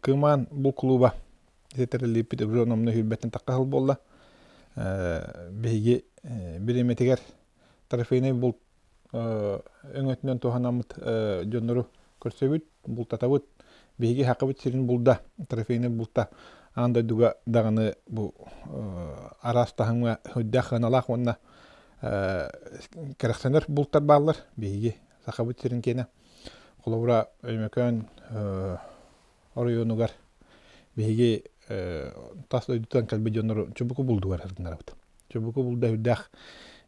Кыымаан бу кулууба ити уже номнуо сүүрбэттэн тахха сыл буолла. Биһиги бириэмэтигэр трофейнай булт өҥөтүнэн туһанаммыт дьоннору көрсөбүт, бултатабыт. Биһиги хакыбыт сирин булда, трофейнай булта аан дойдуга даҕаны бу араас таһымҥа үрдээх сыаналаах уонна кэрэхсэнэр бултар бааллар. Биһиги Сахабыт сирин киэнэ. Холобура, Өймөкөөн оройуонугар биһиги тас дойдуттан кэлбит дьоннору чубуку булдугар сырдынарабыт. Чубуку булда үрдээх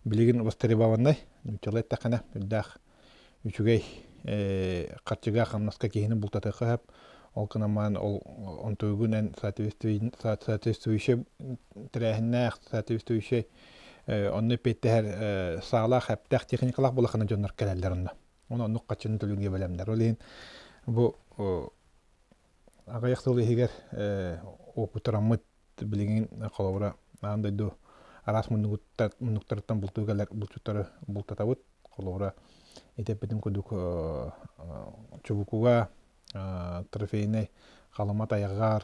билигин востребованнай, нууччалыы эттэххинэ, үрдээх үчүгэй харчыга хамнаска киһини бултатыахха сөп. Ол гынан ол онтугун эн соответствующий тэрээһиннээх, соответствующий онно эппиэттэһэр саалаах, эптээх техникалаах булахана дьоннор кэлэллэр онно. Оны оннук хаччыны төлүүргэ бэлэмнэр. Ол иһин бу аҕыйах сыл иһигэр опытыраммыт билигин холобура аан дойду араас муннуктарыттан бултуу кэлэр булчуттары бултатабыт. Холобура ити эппитим курдук чубукуга трофейнай Халыма тайҕар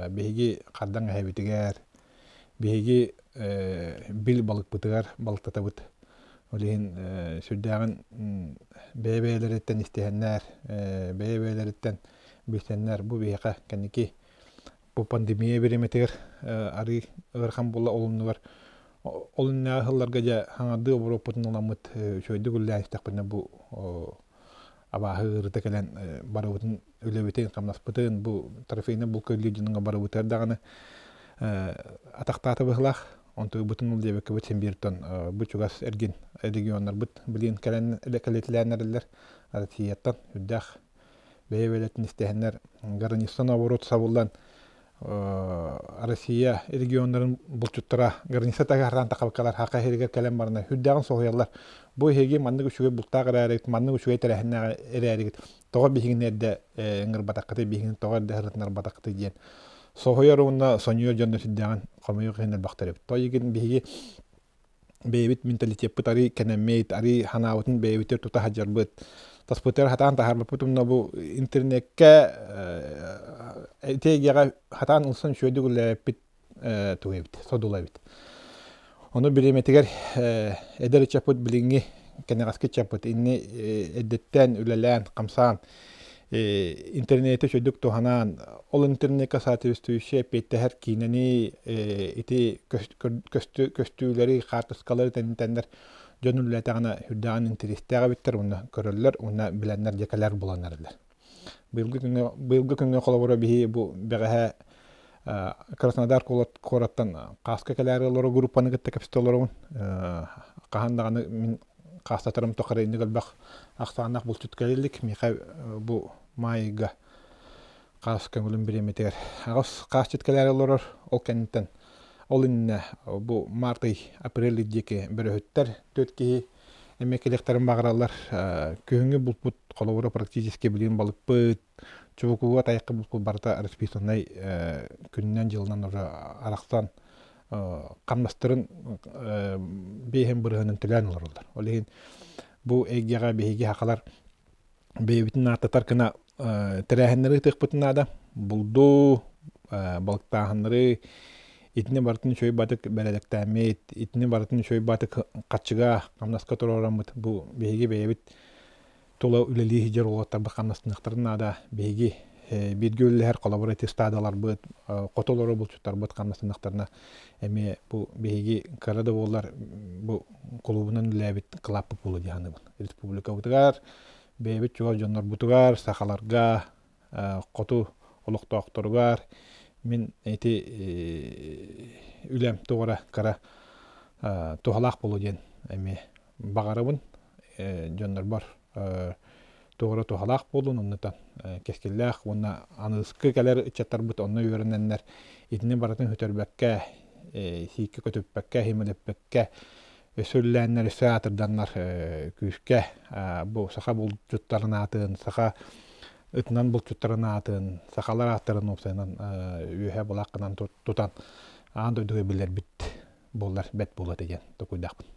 биһиги хардаҥ эһэбитигэр биһиги бил балыкпытыгар балыктатабыт. Ол иһин сүрдээҕин бэйэ-бэйэлэриттэн истиһэннэр, бэйэ-бэйэлэриттэн билсэннэр бу биһиэхэ кэнники бу пандемия бириэмэтигэр арыы ыарахан буолла ол оннугар ол иннинээҕи сылларга дьэ хаҥардыы оборуоппутун ыламмыт үчүгэйдик үлэлээн истэхпитинэ бу абааһы ыарыыта кэлэн барыбытын үлэбитин хамнаспытын бу трофейнай булка үлэлиир дьоҥҥо барыбытыгар даҕаны атахтаата быһыылаах. Онтуйбутун ыл диэбиккэбит син бииртэн бу чугас эргин регионнарбыт билигин кэлэн кэлитилээн эрэллэр Россияттан үрдээх бэйэ-бэйэлэрин истэһэннэр граница наоборот сабыллан Россия регионнарын булчуттара граница таһааран тахабыккалар хака иһигэр кэлэн барана үрдээҕин соһуйаллар. Бу эһиги маннык үчүгэй бултаах эрээригит, маннык үчүгэй тэрээһиннээх эрээригит, тоҕо биһигини эрдэ ыҥырбатаххытый, биһигини тоҕо эрдэ сырытынарбатаххытый диэн соһуйар уонна сонньуйар дьонно сүрдээҕин хомойуох иһин элбэхтэр эбит. Тоҕо игин биһиги бэйэбит менталитеппыт арый кэнэммит, арый ханаабытын бэйэбитигэр тута сылдьарбыт. Таспытыгар хатаан таһаарбыппыт уонна бу интернеккэ ити эйгэҕэ хатаан ылсан үчүгэйдик үлэлээбиппит тугу эбит, содула эбит. Ону бириэмэтигэр эдэр ыччаппыт билиҥҥи кэнэҕэски ыччаппыт инни эрдэттэн үлэлээн, хамсаан интернети үчүгэйдик туһанан, ол интернекка соответствующий эппиэттэһэр киинэни ити көстүүлэри, хаартыскалары тэнитэннэр дьон үлэлээтэҕинэ үрдээҕин интэриэстээх эбиттэр уонна көрөллөр уонна билэннэр дьэ кэлэр булан эрэллэр. Быйылгы күҥҥэ, быйылгы күҥҥэ холобура биһи бу бэҕэһээ Краснодар куораттан хааска кэлээри олорор группаны кытта кэпсэтэ олоробун. Хаһан даҕаны мин хаастатарым тухары инник элбэх ахсааннаах булчут кэлэ илик. Миэхэ бу маайга хаас көҥүлүн бириэмэтигэр аҕыс хаасчыт кэлээри олорор. Ол кэнниттэн ол иннинэ бу март ый, апрель ый диэки бөрөһүттэр түөрт киһи эмиэ кэлиэхтэрин баҕараллар. Күһүҥҥү булпут холобура практически билигин балыкпыт, чубукуга тайахха булпут барыта расписаннай күнүнэн-дьылынан уже арахсан хамнастарын биэһин бырыһыанын төлөөн олороллор. Ол иһин бу эйгэҕэ биһиги сахалар бэйэбитин ааттатар гына тэрээһиннэри ыытыахпытын наада. Булду, балыктааһыннары итини барытын үчүгэй баатык бэрээдэктээммит, итини барытын үчүгэй баатык хаччыга, хамнаска туруораммыт бу биһиги бэйэбит тула үлэлии сылдьар уолаттарбыт хамнастаныахтарын наада. Биһиги бииргэ үлэлэһэр холобура ити ыстаадаларбыт, хоту олорор булчуттарбыт хамнастаныахтарына эмиэ бу биһиги кыра да буоллар бу кулуубунан үлэлээбит кылааппыт буолуо дии саныыбын. Республикабытыгар, бэйэбит чугас дьоннорбутугар, сахаларга, хоту олохтоохторугар мин ити үлэм тоҕо эрэ кыра туһалаах буолуо диэн эмиэ баҕарабын дьоннорбор туох эрэ туһалаах буоллун оннуттан кэскиллээх уонна аныгыскы кэлэр ыччаттарбыт онно үөрэнэннэр итини барытын сүтэрбэккэ сииккэ көтүппэккэ химэлэппэккэ өссө үллээннэр өссө аатырданнар күүскэ бу саха булчуттарын аатын саха ытынан булчуттарын аатын сахалар ааттарын уопсайынан үөһэ былааххынан тутан аан дойдуга билэрбит буоллар бэрт буолуо этэ диэн толкуйдаахпын.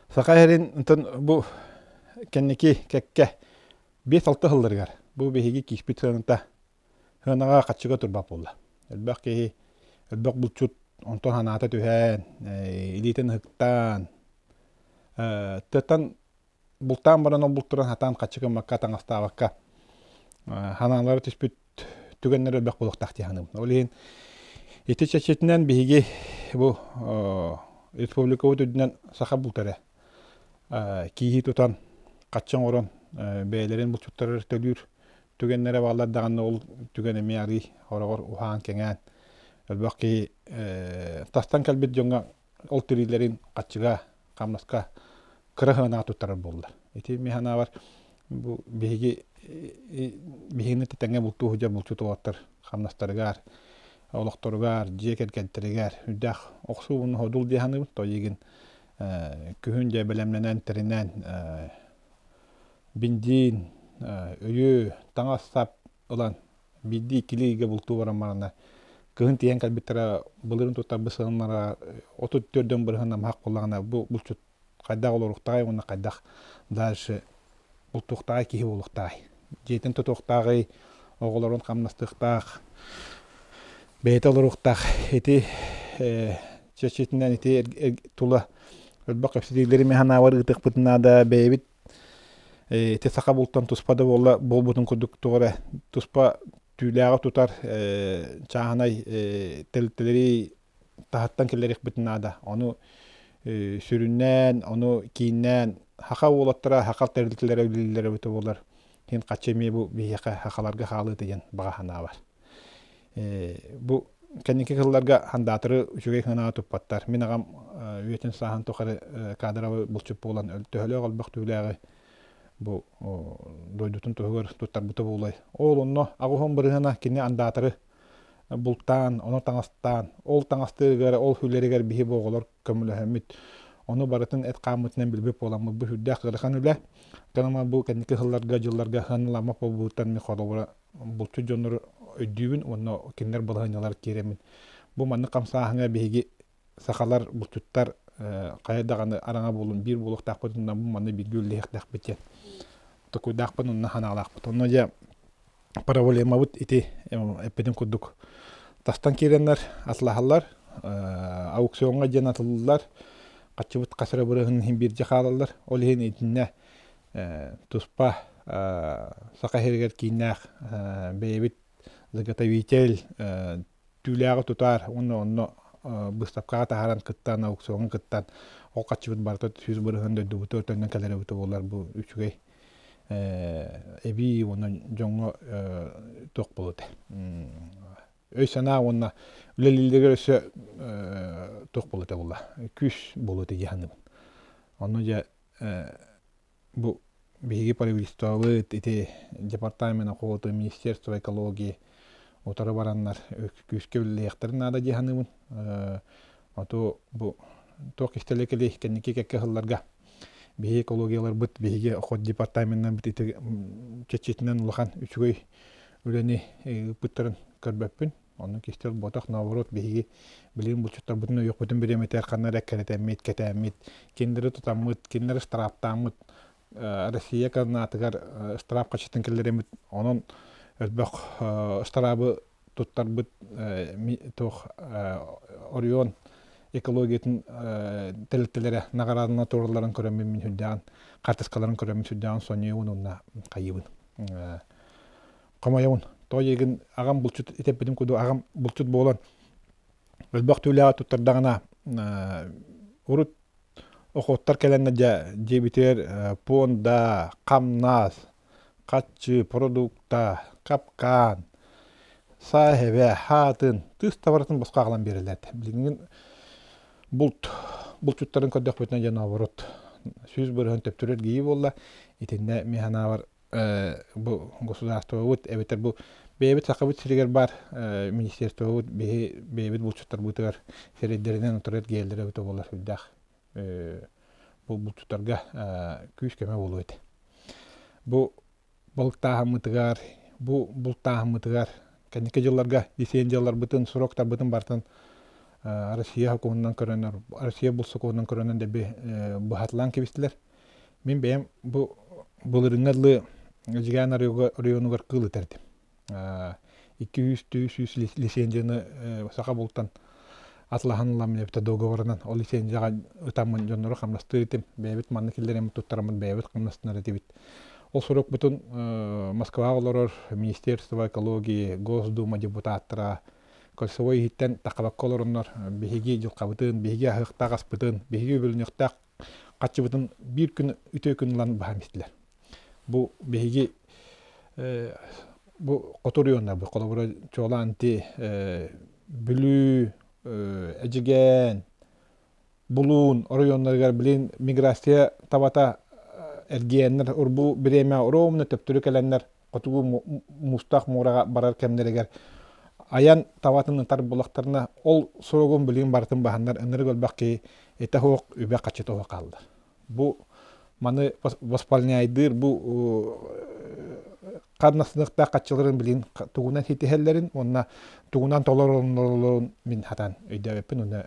Саха сирин онтон бу кэнники кэккэ 5-6 сылларыгар бу биһиги кииспит сыаната Сыанаҕа хаччыга турбат буолла. Элбэх киһи, элбэх булчут онтон санаата түһэн, илиитин ыһыктаан, тыаттан бултаан баран ол бултарын сатаан хаччы гыммакка, таҥастаабакка ханаалара түспүт түгэннэр элбэх буолуохтаах дии саныыбын. Ол иһин ити чэрчитинэн биһиги бу республикабыт үрдүнэн саха булта эрэ кииһи тутан, хаччы оҥорон бэйэлэрин булчуттарыгар төлүүр түгэннэрэ бааллар даҕаны ол түгэн эмиэ арыый хороҕор уһаан-кэҥээн элбэх киһи тастан кэлбит дьоҥҥо ол тириилэрин хаччыга, хамнаска кыра сыанаҕа туттарар буоллар. Ити мин санаабар бу биһиги биһигини тэҥҥэ бултуу сылдьар булчут уолаттар хамнастарыгар, олохторугар, дьиэ кэргэнтэригэр үрдээх охсуу ходул дии саныыбын. Тойигин күһүн дьэ бэлэмнэнэн, тэринэн бензин, өйү, таҥас-сап ылан биирдии-иккилии ыйга бултуу баран баранна кыһын тиийэн кэлбиттэрэ былырыын туттарбыт сыаллара 34 бырыһын намыһах буоллаҕына бу булчут хайдах олоруохтааҕый уонна хайдах дальше бултуохтааҕый киһи буолуохтааҕый дьиэтин тутуохтааҕый оҕолорун хамнастыахтаах бэйэтэ олоруохтаах ити чэрчитинэн ити тула элбэх кэпсэтиилэри мин санаабар ыытыахпытын наада бэйэбит ити саха бултан туспа да буолла буолбутун курдук туох эрэ туспа түүлээҕи тутар чааһынай тэрилтэлэри таһыттан киллэриэхпитин наада. Ону сүрүннээн, ону кииннээн саха уолаттара, саха тэрилтэлэрэ үлэлииллэрэ эбитэ буоллар, иһин хаччы эмиэ бу биһиэхэ сахаларга хаалыыта диэн баҕа санаа бар. Бу кэнники сылларга хандаатыры үчүгэй сыанаҕа туппаттар. Мин аҕам үйэтин сааһын тухары кадровый булчут буолан төһөлөөх элбэх түүлээҕи бу дойдутун туһугар туттарбыта буолуой. Ол онно 80 бырыһыана кини андаатары бултаан, ону таҥастаан, ол таҥастыырыгар, ол хүлэригэр биһи бу оҕолор көмөлөһөммүт. Ону барытын эт хааммытынан билбит буоламмыт бу сүрдээх ыарахан үлэ. Кыныма бу кэнники сылларга, дьылларга сыаналаммат буолбуттан мин холобура булчут дьоннору өйдүүбүн уонна кинилэр балаһыанньалар киирэммин. Бу маннык хамсааһыҥҥа биһиги сахалар, булчуттар хайа даҕаны араҥа буолун биир буолуохтаахпыт уонна бу манна бииргэ үлэлэһиэхтээхпит диэн токуйдаахпын уонна санаалаахпыт. Онно дьэ проблемабыт ити эппитим курдук тастан киирэннэр атылаһаллар, аукциоҥҥа диэн атыллар, хаччыбыт хас эрэ бырыһын иһин биирдэ хаалаллар. Ол иһин итиннэ туспа Саха сиригэр кииннээх бэйэбит заготовитель түүлээҕи тутаар уонна онно быыстапкаҕа таһааран кыттан, аукциоҥҥа кыттан ол хаччыбыт барыта 100% дойдубутугар төннөн кэлэр эбитэ буоллар бу үчүгэй эбии уонна дьоҥҥо туох буолуо этэ өй-санаа уонна үлэлииллэригэр өссө туох буолуо этэ буолла күүс буолуо этэ дии саныыбын. Онно дьэ Бу биһиги правительствобыт ити департамент охоты, министерство экологии утары бараннар күүскэ үлэлиэхтэрин наада дии саныыбын. Ото бу туох кистэлэ кэлий кэнники кэккэ сылларга биһиги экологияларбыт биһиги охот департаменнарбыт ити чэччитинэн улахан үчүгэй үлэни ыыппыттарын көрбөппүн. Онно кистэл буотах, наоборот, биһиги билигин булчуттарбытын өйүөхпүтүн бириэмэтигэр ханна эрэ эккирэтэммит, кэтээммит, кинилэри тутаммыт, кинилэри штрафтааммыт, Россия казнатыгар штраф хаччытын киллэриммит, онон элбэх штрафы туттарбыт туох Орион экологиятын тэрилтэлэрэ наҕараадана туруоралларын көрөммүн мин сүрдээҕин хаартыскаларын көрөммүн сүрдээҕин сонньуйабын уонна хайыыбын Хомойобун. Тоҕо диигин аҕам булчут итэппитим курдук аҕам булчут буолан элбэх түүлээҕи туттардаҕына урут охоттар кэлэннэр дьэ дьиэбитигэр пуонда, хамнас, хаччы, продукта, капкаан, саа эһэбэ, хаатын, тыыс да барытын босхо аҕалан биэрэллэр этэ. Билигин булт булчуттарын көрдөхпүтүнэ дьэ наоборот 100% төптөрү эргийии буолла. Итиннэ мин санаабар бу государствобыт эбэтэр бу бэйэбит Сахабыт сиригэр баар министерствобыт биһи бэйэбит булчуттарбытыгар сирэйдэринэн утары эргийэллэрэ эбитэ буоллар сүрдээх бу булчуттарга күүс-көмө буолуо этэ. Бу балыктааһыммытыгар, бу бултааһыммытыгар кэнники дьылларга лицензияларбытын, сроктарбытын барытын Россия сокуонунан көрөнөр, Россия бул сокуонунан көрөнөн дэби быһатылаан кэбистилэр. Мин бэйэм бу былырыыҥҥа дылы Эдьигээн оройуонугар кыыл ытар этим. 200-300 лицензияны саха бултан атылаһан ыламмын эбитэ договорынан ол лицензияҕа ытаммын дьоннору хамнастыыр этим. Бэйэбит манна киллэрэммит туттараммыт бэйэбит хамнастанар этибит. Ол сорукпутун Москваҕа олорор Министерство экологии, Госдума депутаттара кольцевой иһиттэн тахабакка олороннор биһиги дьылҕабытын, биһиги аһыахтаах аспытын, биһиги үбүлүнүөхтээх хаччыбытын биир күн үтүө күн ылан баһан истилэр. Бу биһиги бу хоту оройуоннарбыт холобура чуолаан ити Бүлүү, Эдьигээн, Булуун оройуоннарыгар билин миграция табата эргийэннэр урбу бириэмэ ровно төптөрү кэлэннэр хотугу муустаах муораҕа барар кэмнэригэр айан табатын ытар булахтарына ол суругун билигин барытын баһаннар ынырык өлбөх киһи этэ суох үбэ хаччыта суох хаалла. Бу маны восполняйдыыр бу ханнасыныахтаах хаччыларын билин тугунан ситиһэллэрин уонна тугунан толороллорун мин хатан өйдөөбөппүн уонна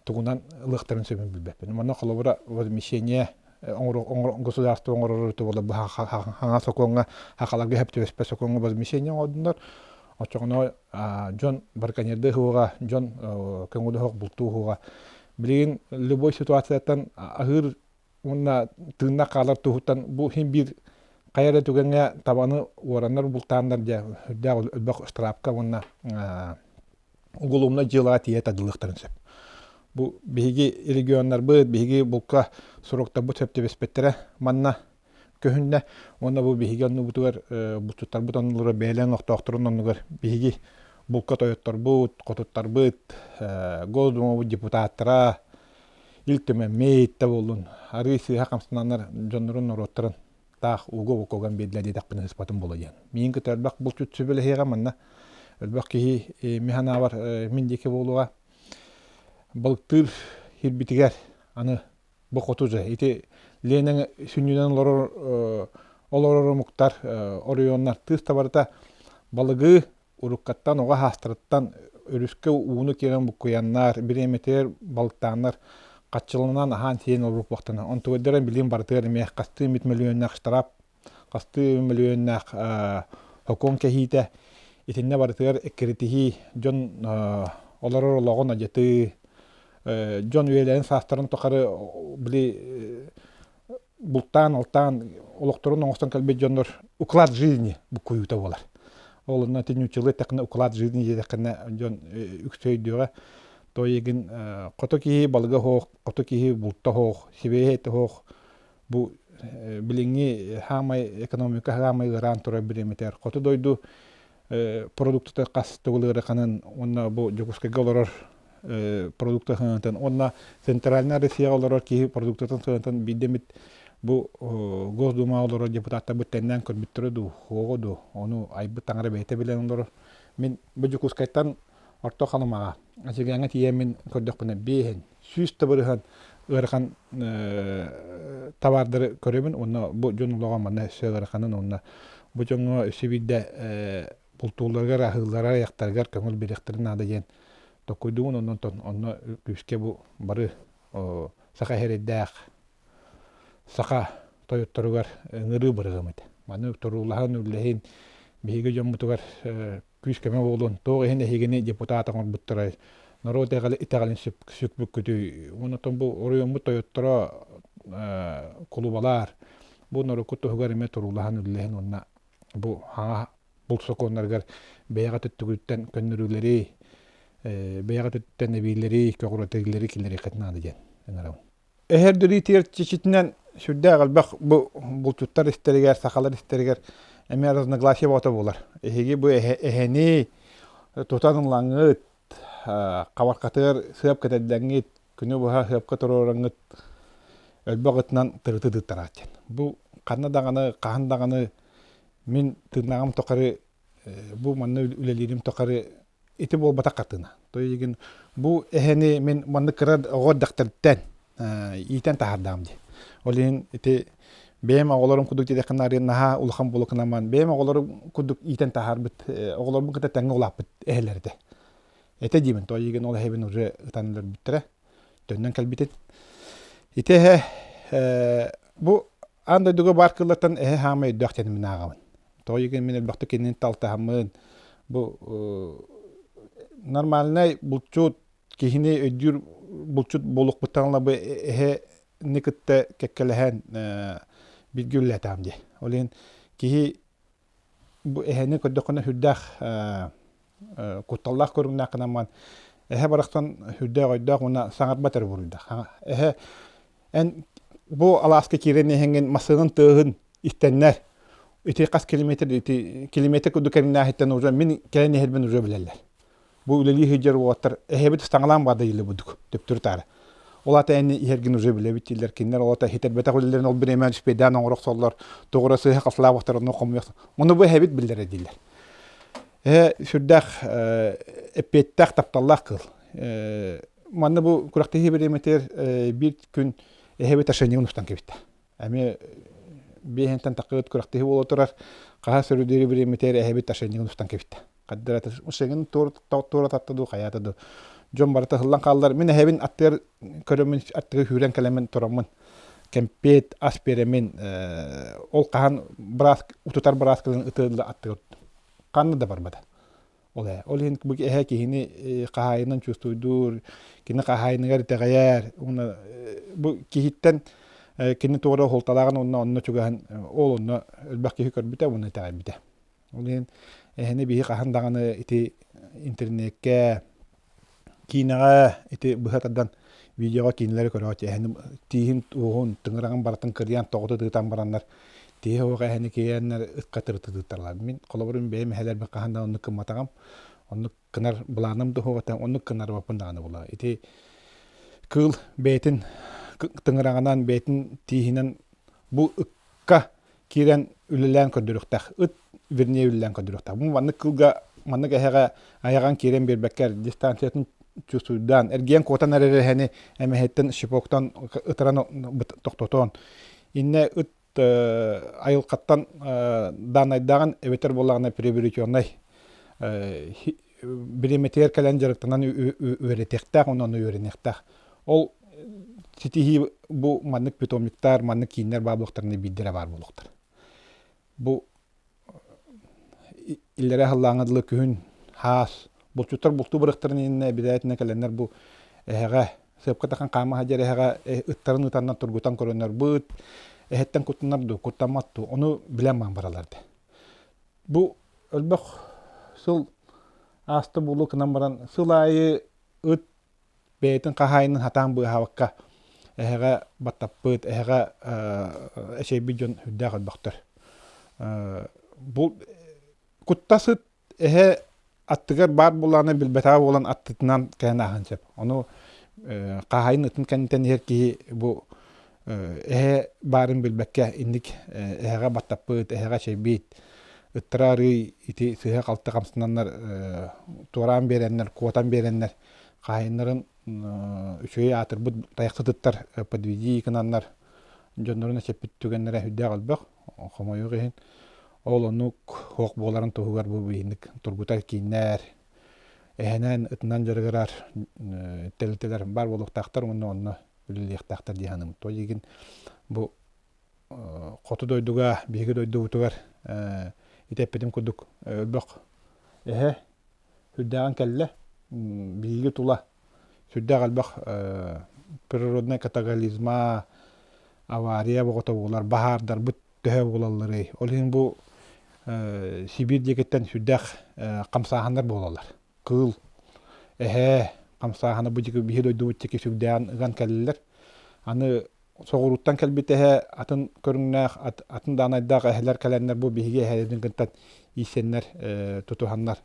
тугунан ылыахтарын сөбүн билбэппин. Манна холобура возмещение государство оҥорору буола хаҥа сокуоҥҥа хахаларга сөп түбэспэт сокуоҥҥа возмещение оҥордуннар. Оччоҕуна дьон браконьердыы уһуоҕа, дьон көҥүл оһох бултуу уһуоҕа. Билигин любой ситуацияттан аһыыр уонна тыыннаах хаалар туһуттан бу иһин биир хайа эрэ түгэҥҥэ табаны уораннар бултааннар дьэ үрдээх элбэх штрафка уонна уголовнай дьыалаҕа тиийэ тардыллыахтарын сөп. Бу биһиги регионнарбыт, биһиги булка сроктарбыт сөп түбэспэттэрэ манна көһүннэ. Уонна бу биһиги оннубутугар булчуттарбыт оннулара бэйэлээн олохтоохторун оннугар биһиги булка тойотторбут, хотуттарбыт, Госдумабыт депутаттара, Ил Түмэммит да буоллун, арыы сыыһа хамсананнар дьоннорун норуоттарын таах ууга уокуган биэрдилэр диэтэхпинэ сыспатым буолуо диэн. Миин кытта элбэх булчут сүбэлэһиэҕэ манна элбэх киһи мин санаабар мин диэки буолуоҕа. Балыктыыр сирбитигэр аны бу хоту же ити Ленаҥ сүнньүнэн олорор олорор омуктар оройуоннар тыыс да барыта балыгы уруккаттан оҕо саастарыттан өрүскэ ууну киирэн буккуйаннар, бириэмэтигэр балыктааннар хаччыланан аһаан-сиэн олорбуттана. Онтугайдара билигин барытыгар эмиэ хастыы эмит мөлүйүөннээх штраф, хастыы мөлүйүөннээх сокуон кэһиитэ итиннэ барытыгар эккирэтиһии, дьон олорор олоҕун адьатыы, дьон үйэлэрин саастарын тухары били бултаан-алтаан олохторун оҥостон кэлбит дьоннор уклад жизни буккуйуута буолар. Ол онно ити нууччалыы эттэххинэ уклад жизни диэтэххинэ дьон үксэ өйдүөҕэ. То егин хоту киһи балыга суох, хоту киһи булта суох, сибиэһэй этэ суох бу билиҥҥи хаамай экономика хаамай ыараан турар бириэмэтигэр хоту дойду продуктата хас төгүл ыараханын уонна бу Дьокуускайга олорор продукта сыанатын уонна Центральная Россияҕа олорор киһи продуктатын сыанатын биирдэ эмит бу Госдумаҕа олорор депутаттарбыт тэннээн көрбүттэрэ дуу, суоҕа дуу, ону айбыт таҥара бэйэтэ билэн олорор. Мин бу Дьокуускайтан Орто Халымаҕа Эдьигээҥҥэ тиийэммин көрдөхпүнэ биэһин, 100 да бырыһыан ыарахан табаардары көрөбүн уонна бу дьон олоҕо манна өссө ыараханын уонна бу дьоҥҥо өссө биирдэ бултуулларыгар, аһыылларыгар, айахтарыгар көҥүл биэриэхтэрин наада диэн толкуйдуубун онон онно күүскэ бу бары саха эрэйдээх саха тойотторугар ыҥырыы бырыгым этэ. Маны туруулаһан үллэһин биһиги дьоммутугар күүс-көмө буолуон, туох иһин эһигини депутат оҥорбуттарай, норуот итэҕэлин сүкпүккүтүй, онтон бу оройуоммут тойотторо кулубалар бу норуоккут туһугар эмиэ туруулаһан үллэһин уонна бу хаҥа булт сокуоннарыгар бэйэҕэ төттүгүттэн көннөрүүлэри, бэйэҕэ төттүттэн эбиилэри, көҕүрэтиилэри киллэриэххит наада диэн ыҥырабын. Эһэрдириитигэр чичитинэн сүрдээх элбэх бу булчуттар истэригэр, сахалар истэригэр эмиэ разногласие бөҕөтө буолар. Эһиги бу эһэни тутан ылаҥҥыт, хабархатыгар сыап кэтэрдэҥҥит, күнү быһа сыапка туруораҥҥыт өлбөх ытынан тырыты тыыттарааччын. Бу ханна даҕаны, хаһан даҕаны мин тыыннааҕым тухары бу манна үлэлиирим тухары ити буолбатах хартыына. То игин бу эһэни мин маннык кыра оҕо эрдэхтэриттэн иитэн таһаардаҕым дии. Ол иһин ити бэйэм оҕолорум курдук диэтэххинэ арыйан наһаа улахан буолукунаман бэйэм оҕолорум курдук иитэн таһаарбыт оҕолорбун кытта тэҥҥэ улааппыт эһэлэр этэ. Этэ диибин, то игин ол эһэбин уже ытан өлөрбүттэрэ. Төннөн кэлбитин. Ити эһэ бу аан дойдуга баар кыыллартан эһэ хаамай өйдөөх диэн мин ааҕабын. Тоҕо игин мин элбэхтик кинини талтаһаммын. Бу нормальнай булчут киһини өйдүүр булчут буолуохпуттан ыла бу эһэни кытта кэккэлэһэн бииргэ үлэлээтэҕим дии. Ол иһин киһи бу эһэни көрдөххүнэ сүрдээх кутталлаах көрүҥнээх гынан баран эһэ барахсан сүрдээх өйдөөх уонна саҥарбат эрэ буруйдаах. Эһэ эн бу алааска киирэн иһэҥҥин массыынан тыаһын истэннэр ити хас километр ити километр курдук кэриҥнээһиттэн уже мин кэлэн иһэрбин уже билэллэр. Бу үлэлии сылдьар уолаттар эһэбит ыстаҥалаан баада илэ будук төптөрү таары. Ол аата эн иһэргин уже билэбит дииллэр. Кинилэр ол аата хитэрбэтэх үлэлэрин ол бириэмэ үспүйдээн оҥоро охсоллор, тоҕура сыыһа хасылаабахтар онно хомуйах. Ону бу эһэбит биллэрэ дииллэр. Эһэ сүрдээх эппиэттээх тапталлаах кыыл. Манна бу күрэхтэһии бириэмэтигэр биир күн эһэбит ошейнигын устан кэбиттэ. Эмиэ биэһинтэн таххыбыт күрэхтэһии буола турар. Хаһа сөрүдүрү бириэмэтигэр эһэбит ошейнигын устан кэбиттэ. Хаддырата ошейнигын туора татта дуу, хайаата дуу. Дьон барыта ыһыллан хааллар. Мин эһэбин аттыгар көрөммүн, аттыгар сүүрэн кэлэммин тураммын кэмпиэт ас биэрэммин ол хаһан быраас утутар бырааскаларын ытыалла аттыгар ханна да барбата. Ол ээ. Ол иһин бу эһэ киһини хаһаайынан чувствуйдуур, кини хаһаайыныгар итэҕэйэр уонна бу киһиттэн кини туора уһулталааҕын уонна онно чугаһын ол онно элбэх киһи көрбүтэ уонна итэҕэйбитэ. Ол иһин эһэни биһи хаһан даҕаны ити интернеккэ Киинэҕэ ити быһа тардан видеоҕа киинэлэри көрөөччү эһэни тииһин уоһун тыҥыраҕын барытын кырыйан тоҕута тыытан бараннар тииһэ суох эһэни киирэннэр ыкка тырытытыттарлар. Мин холобурум бэйэм эһэлэрбин хаһан да оннук гымматаҕым. Оннук гынар былааным да суох этэ, оннук гынарбаппын даҕаны буоллаҕа. Ити кыыл бэйэтин тыҥыраҕынан, бэйэтин тииһинэн бу ыкка киирэн үлэлээн көрдөрүөхтээх. Ыт вернее үлэлээн көрдөрүөхтээх. Бу маннык кылга маннык эһэҕэ айаҕан киирэн биэрбэккэр дистанциятын чувствуйдаан, эргийэн куотан эрэр эһэни эмэһэттэн щипоктан ытыран тохтотон иннэ ыт айылҕаттан даанайдааҕын эбэтэр буоллаҕына приобретенный бириэмэтигэр кэлэн дьарыктанан үөрэтиэхтээх уонна ону үөрэниэхтээх. Ол ситиһии бу маннык питомниктар, маннык кииннэр баар буолуохтарына биирдэрэ баар буолуохтар. Бу иллэрээ сыллааҥҥа дылы күһүн хаас булчуттар бултуу барыахтарын иннинэ эбэрээтинэ кэлэннэр бу эһэҕэ сыапка тахан хаама сылдьар эһэҕэ ыттарын ытаннар тургутан көрөннөр бу ыт эһэттэн куттанар дуу, куттаммат дуу, ону билэн баан бараллар этэ. Бу элбэх сыл ааста буолуо гынан баран сыл аайы ыт бэйэтин хаһаайынын сатаан быыһаабакка эһэҕэ баттаппыт, эһэҕэ эчэйбит дьон сүрдээх элбэхтэр. Бу куттас ыт эһэ аттыгар баар буолааны билбэтэҕэ буолан аттытынан кэлэн ааһан сөп. Ону хаһаайын ытын кэнниттэн иһэр киһи бу эһэ баарын билбэккэ инник эһэҕэ баттаппыт, эһэҕэ эчэйбит, ыттара арыый ити сыыһа-халты хамсананнар туораан биэрэннэр, куотан биэрэннэр хаһаайыннарын үчүгэй аатырбыт тайахсыт ыттар подведи гынаннар дьоннорун эчэппит түгэннэрэ сүрдээх элбэх. Хомойуох иһин ол оннук суох буоларын туһугар бу биһинник тургутар кииннэр эһэнэн ытынан дьарыгырар тэрилтэлэр баар буолуохтаахтар уонна онно үлэлиэхтээхтэр дии саныыбын. То игин бу хоту дойдуга биһиги дойдубутугар ити эппитим курдук өлбөх эһэ сүрдээҕин кэллэ. Биһиги тула сүрдээх элбэх природнай катаголизма, авария боҕото буолар, баһаардарбыт төһө буолалларый? Ол иһин бу Сибиир диэкиттэн сүрдээх хамсааһыннар буолаллар. Кыыл, эһээ хамсааһына бу диэки биһи дойдубут диэки сүрдээҕин ыган кэллилэр. Аны соҕурууттан кэлбит эһэ атын көрүҥнээх, атын даанайдаах эһэлэр кэлэннэр бу биһиги эһэлэрин кытта ииссэннэр, тутуһаннар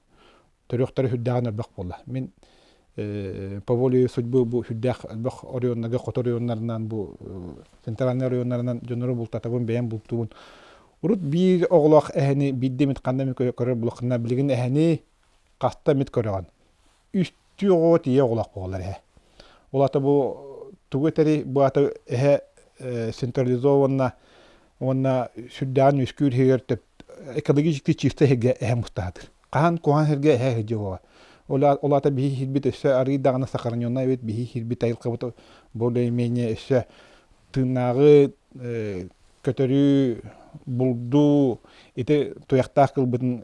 төрүөхтэрэ сүрдээҕин элбэх буолла. Мин по воле судьбы бу сүрдээх элбэх оройуоннарга, хоту оройуоннарынан, бу центральнай оройуоннарынан дьоннору бултатабын, бэйэм бултуубун. Урут биир оҕолоох эһэни биирдэ эмит ханна эмит көрөр булаххына, билигин эһэни хаста эмит көрөҕүн. Үстүү оҕоҕо тиийэ оҕолоох буолар эһэ. Ол ата бу тугу этэрий, бу ата эһэ централизованно уонна сүрдээҕин үөскүүр иһигэр экологически чисто иһиргэ эһэ мустаһатыр. Хаһан куһаҕан сиргэ эһэ сылдьыа буолла. Ол аата биһи иһирбит өссө арыый даҕаны сохраненнай эбит, биһи иһирбит айылҕабыт более-менее өссө тыыннааҕы көтөрүү. булду ити туйахтаах кылбытын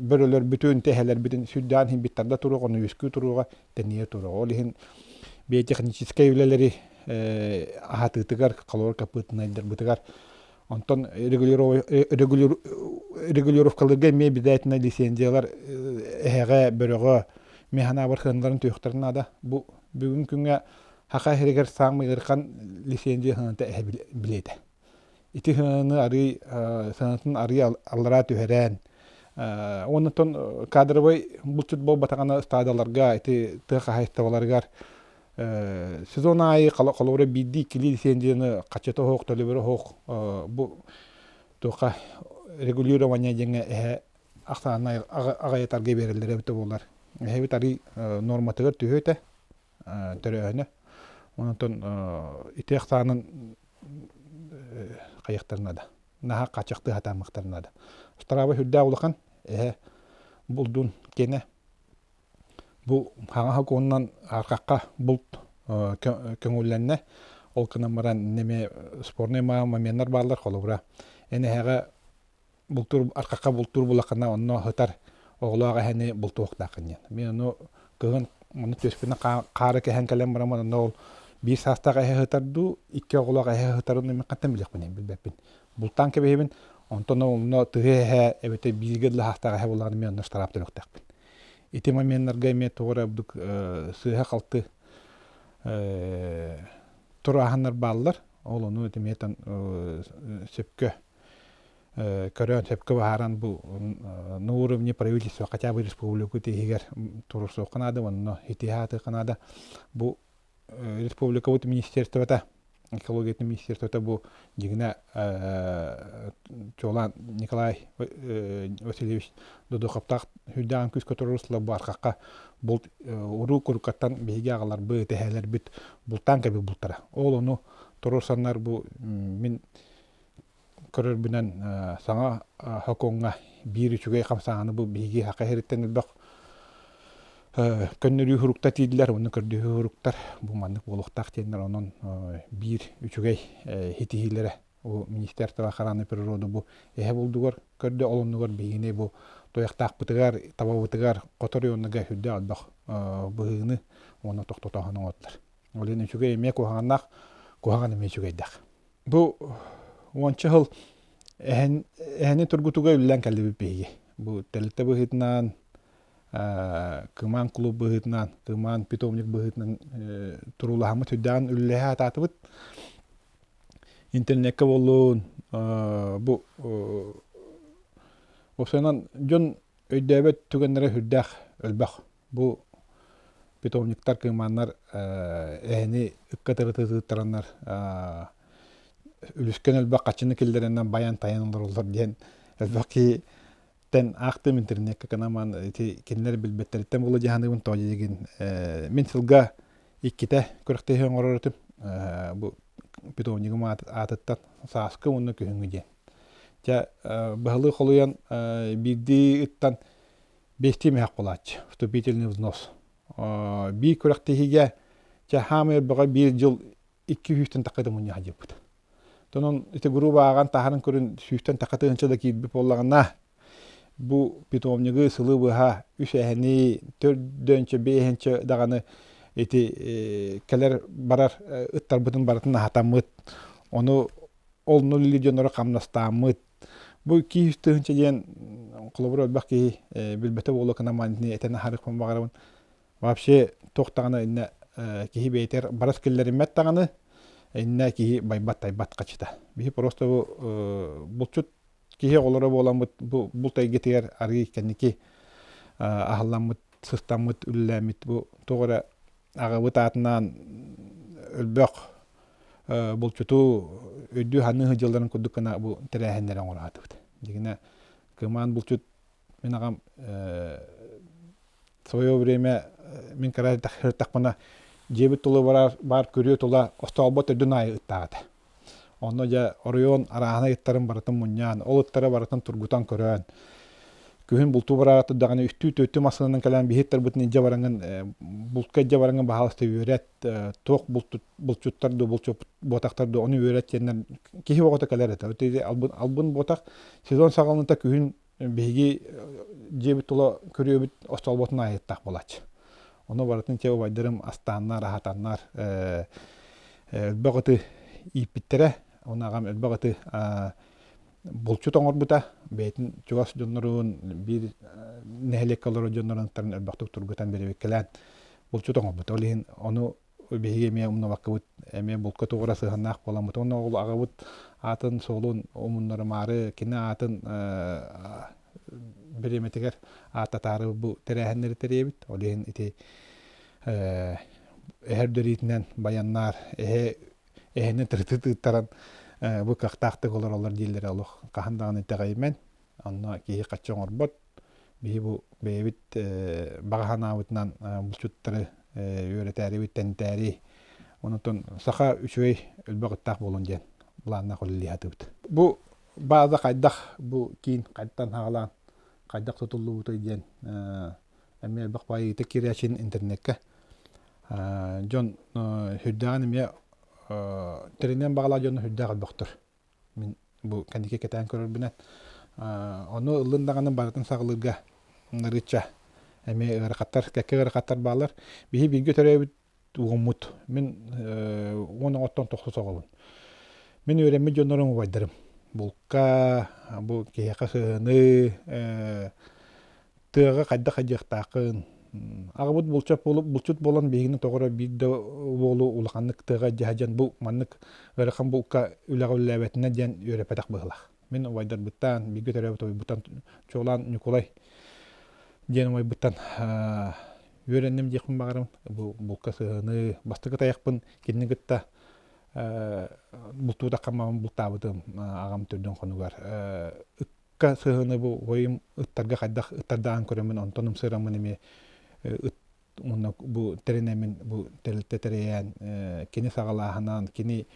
бөрөлөрбүтүн, тэһэлэрбитин сүрдээн иһин биттарда туруох, ону үөскүү туруоҕа, тэнийэ туруоҕа. Ол иһин биотехническэй үлэлэри аһатыытыгар, холобур копытнайдарбытыгар онтон регулировкаларга эмиэ обязательно лицензиялар эһэҕэ, бөрөҕө эмиэ санаабар сыаналарын түһүөхтэрин наада. Бу бүгүн күҥҥэ Саха сиригэр саамай ыарахан лицензия сыаната эһэ билиэтэ. Ити сыананы арыый сыанатын арыый аллараа түһэрэн уонна кадровай булчут буолбатаҕына ыстаадаларга ити тыа хаһаайыстыбаларыгар сезон аайы холобура биирдии иккилии лицензияны хаччата оһох төлөбүрэ оһох бу туохха регулирование диэҥҥэ эһэ ахсаанна аҕайатарга биэрэллэрэ эбитэ буолар. Эһэбит арый норматыгар түһүө этэ төрөөһүнэ. Онтон ити ахсаанын хайыахтарын наада. Наһаа хааччахтыы сатаамыахтарын наада. Штраба сүрдээх улахан, эһэ булдун киэнэ. Бу хаҥа сокуонунан арҕахха булт көҥүллэннэ. Ол гынан баран неме спорный моменнар бааллар холобура. Эн эһэҕэ бултуур арҕахха бултуур булаххына онно сытар оҕолоох эһэни бултуохтааххын диэн. Мин ону кыһын ону түөспүнэ хаары кэһэн кэлэн баран онно ол биир саастаах эһэ сытар дуу, икки оҕолоох эһэ сытарын мин хантан билиэхпиний билбэппин. Бултаан кэбиһэбин, онтон онно тыһы эһэ эбэтэр бииргэ дылы саастаах эһэ буоллаҕына мин онно штраф төлүөхтээхпин. Ити моменнарга эмиэ тоҕо эрэ ордук сыыһа-халты турааһыннар бааллар. Ол ону эмиэ сөпкө көрөн сөпкө баһааран бу на уровне правительства хотя бы республика иһигэр туруорсуохха наада онно итиһэ аатыахха наада бу республикабыт министерствота экологиятын министерствота бу дьиҥинэ чуолаан Николай Васильевич Додоховтаах сүрдээҕин күүскэ туруорсулар бу архахха булт уруу куруккаттан биһиги аҕаларбыт эһээлэрбит бултаан кэбил бултара ол ону туруорсаннар бу мин көрөрбүнэн саҥа сокуоҥҥа биир үчүгэй хамсааһыны бу биһиги саха сириттэн элбэх көннөрүү суруктар тиийдилэр уонна көрдөһүү суруктар бу маннык буолуохтаах диэннэр онон биир үчүгэй ситиһиилэрэ бу министерство охраны природы бу эһэ булдугар көрдө ол оннугар биһигини бу туйахтаахпытыгар табабытыгар хотор уоннага сүрдээх элбэх быһыыны уонна тохтотооһун оҥордулар ол иһин үчүгэй эмиэ куһаҕаннаах куһаҕан эмиэ үчүгэйдээх Бу уонча сыл эһэн, эһэни тургутуга үллэн кэллибит биһиги. Бу тэрилтэ быһыытынан, кымаан клуб быһыытынан, кымаан питомник быһыытынан туруулаһаммыт сүрдээҕин үлэлэһэ сатаатыбыт. Интернеккэ буоллун, бу уопсайынан дьон өйдөөбөт түгэннэрэ сүрдээх элбэх. Бу питомниктар, кыымааннар эһэни ыкка тырытыттараннар үлүскэн элбэх хаччыны киллэрэннэн байан-тайан олороллор диэн элбэх киһи тэн аахтым интернеккэ кынаман ити кинилэр билбэттэриттэн була дьаһаныыбын тоҕо диигин мин сылга иккитэ күрэхтэһии оҥорор этим бу питомнигым аатыттан сааскы уонна күһүҥҥү диэн дьэ быһалыы холуйан биирдии ыттан Биэстии миһэх буолааччы, вступительный взнос. Биир күрэхтэһиигэ чэ хаамай өрбөҕө биир дьыл икки сүүстэн тахха да мунньаха диэбит. Онон ити грубо ааҕан таһарын көрүн сүүстэн тахха тыһыынча да киирбит буоллаҕына бу питомнигы сылы быһа үс эһэни төрдөнчө биэһэнчэ даҕаны ити кэлэр барар ыттарбытын барытын аһатаммыт ону ол нулли дьоннору хамнастааммыт Бу киһи тыһыынча диэн холобур элбэх киһи билбэтэ буолуо гынан итини этэн аһарыахпын баҕарабын. Вообще туох даҕаны иннэ киһи бэйэтигэр барыс киллэриммэт даҕаны иннэ киһи байбат-тайбат хачыта. Биһи просто бу булчут киһи оҕолоро буоламмыт бу булт эйгэтигэр арыый кэнники аһылламмыт, сыстаммыт, үлэлээммит бу туох эрэ аҕабыт аатынаан өлбөх булчуту өйдүү-саныы сылдьалларын курдук гына бу тэрээһиннэри оҥоро сатыыбыт. Дьиҥинэ, кымаан булчут мин аҕам в свое время мин кыра сырыттахпына дьиэбит тула барар баар күрүө тула остоолбо төрдүн аайы ыттаах этэ. Онно дьэ оройуон арааһынай ыттарын барытын мунньаан, ол ыттары барытын тургутан көрөн, күһүн бултуу бараары турдаҕына үстүү-түөртүү массыынанан кэлэн биһи ыттарбытын илдьэ бараҥҥын бултка илдьэ бараҥҥын баһаалыста үөрэт, туох булчуттар дуу, булчут буотахтар дуу, ону үөрэт диэннэр киһи оҕото кэлэр этэ. Албын, албын буотах сезон саҕаланыыта күһүн биһиги дьиэбит тула күрүөбүт остолботун аайыттаах буолааччы. Ону барытын те убайдарым астааннар, аһатаннар элбэх ыты ииппиттэрэ. Ону аҕам элбэх ыты булчут оҥорбута. Бэйэтин чугас дьоннорун, биир нэһилиэккэ олорор дьоннорун элбэхтик тургутан бэрэбиэркэлээн булчут оҥорбута. Ол иһин ону биһиги эмиэ умнубаккабыт, эмиэ булка тугура сыһыаннаах буоламмыт. Уонна ол аҕабыт аатын суолун умуннарымаары, кини аатын бириэмэтигэр ааттатаары бу тэрээһиннэри тэрийэбит. Ол иһин ити эһэр дөриитинэн баяннаар, эһэ эһэни тырытыт ыыттаран бу кыахтаахтык олороллор дииллэрэ олох хаһан даҕаны итэҕэйимэн. Онно киһи хаччы оҥорбот. Биһи бу бэйэбит баҕа санаабытынан булчуттары үөрэтээрибит, тэнитээри, онтон саха үчүгэй элбэх ыттаах буолун диэн былааннаах үлэлии сатыыбыт. Бу бааза хайдах бу киин хайтан саҕалаан хайдах тутуллубутай диэн эмиэ элбэх баайыыта киирээчин интернеккэ дьон сүрдээҕин эмиэ тэринэн баҕалаах дьону сүрдээх элбэхтэр. Мин бу кэнники кэтээн көрөрбүнэн ону ыллын даҕаны барытын саҕалыырга ырычча эмиэ ыарахаттар, кэккэ ыарахаттар бааллар. Биһи бииргэ төрөөбүт уоммут. Мин 10 оҕоттон тохсус оҕобун. Мин үөрэммит дьоннорум убайдарым. Булка, бу киһиэхэ сыһыаны, тыаҕа хайдах хайдыахтааххын. Аҕабыт булчут буолан, булчут буолан биһигини тоҕо эрэ биир да уолу улаханнык тыаҕа дьаһа дьон бу маннык ыарахан булка үлэҕэ үлэлээбэтинэ диэн үөрэппэтэх быһыылаах. Мин убайдарбыттан, бииргэ төрөөбүт убайбыттан чуолаан Ньукулай диэн убайбыттан үөрэнним диэхпин баҕарабын. Бу булка сыһыаны, бастакы тайахпын кинини кытта бултуутахха бултаабытым аҕам төрдүн хонугар ыкка сыһыаны бу убайым ыттарга хайдах ыттардаан көрөммүн онтон ымсыыраммын эмиэ ыт уонна бу тэринэммин бу тэрилтэ тэрийэн кини саҕалааһынан кини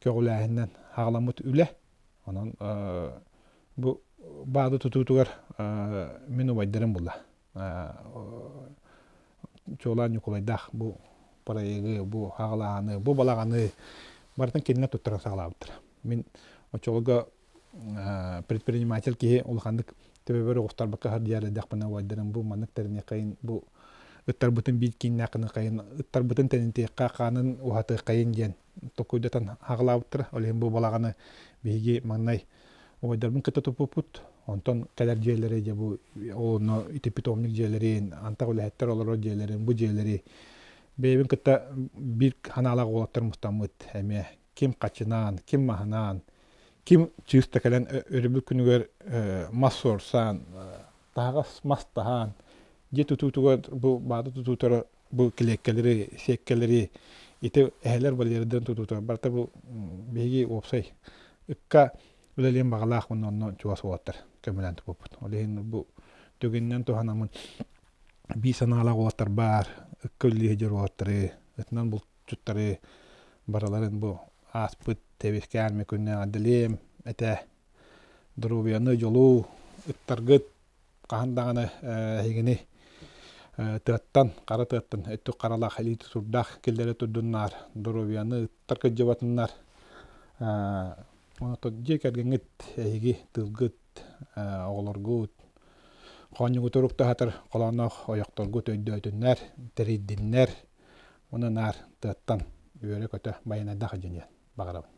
көҕүлээһининэн хаҕаламмыт үлэ онон бу баады тутуутугар мин убайдарым булла чуолаан Ньукулайдаах бу проегы, бу хаҕалааһыны, бу балаҕаны барытын кинилэр туттаран саҕалаабыттара. Мин оччолорго предприниматель киһи улаханнык төбөбөр оҕустарбакка сылдьар эрдэхпинэ убайдарым бу маннык тэриниэххэйин бу ыттарбытын биир кииннээх гыныаххайын ыттарбытын тэнитиэххэ хаанын уһатыаххайын диэн толкуйдатан хаҕалаабыттара. Ол иһин бу балаҕаны биһиги маҥнай убайдарбын кытта туппуппут. Онтон кэлэр дьиэлэри дьэ бу онно ити питомник дьиэлэрин, антах үлэһиттэр олорор дьиэлэрин, бу дьиэлэри бэйэбин кытта биир санаалаах уолаттар мустаммыт эмиэ ким хачынаан, ким маһынаан, ким чыыста кэлэн өрөбүл күнүгэр мас суорсаан, таһаҕас мас таһаан, дьиэ тутуутугар бу баада тутуутара бу килиэккэлэри, сиэккэлэри ити эһэлэр вольердарын тутуутугар барыта бу биһиги уопсай ыкка үлэлиэн баҕалаах уонна онно чугас уолаттар көмөлөөн туппуппут. Ол иһин бу түгэнинэн туһанаммын биир санаалаах уолаттар баар, ыкка үлэлии сылдьар уолаттары, ытынан булчуттары барыларын бу ааспыт тэбискээн күннээх эҕэрдэлиэм этэ. Доруобуйаны, дьолу, ыттаргыт хаһан даҕаны эһигини тыаттан, хара тыаттан өттүк харалаах, илии тутурдаах киллэрэ турдуннар, доруобуйаны ыттар кырдьыбатыннар. Онтон дьиэ кэргэҥҥит эһиги тылгыт, оҕолоргут, хоонньугуту уруктаһатар холоонноох ойохторгут өйдөөтүннэр, тэрийдиннэр. Уонна наар тыаттан үөрэ-көтө байанайдаах дьиэ диэн баҕарабын.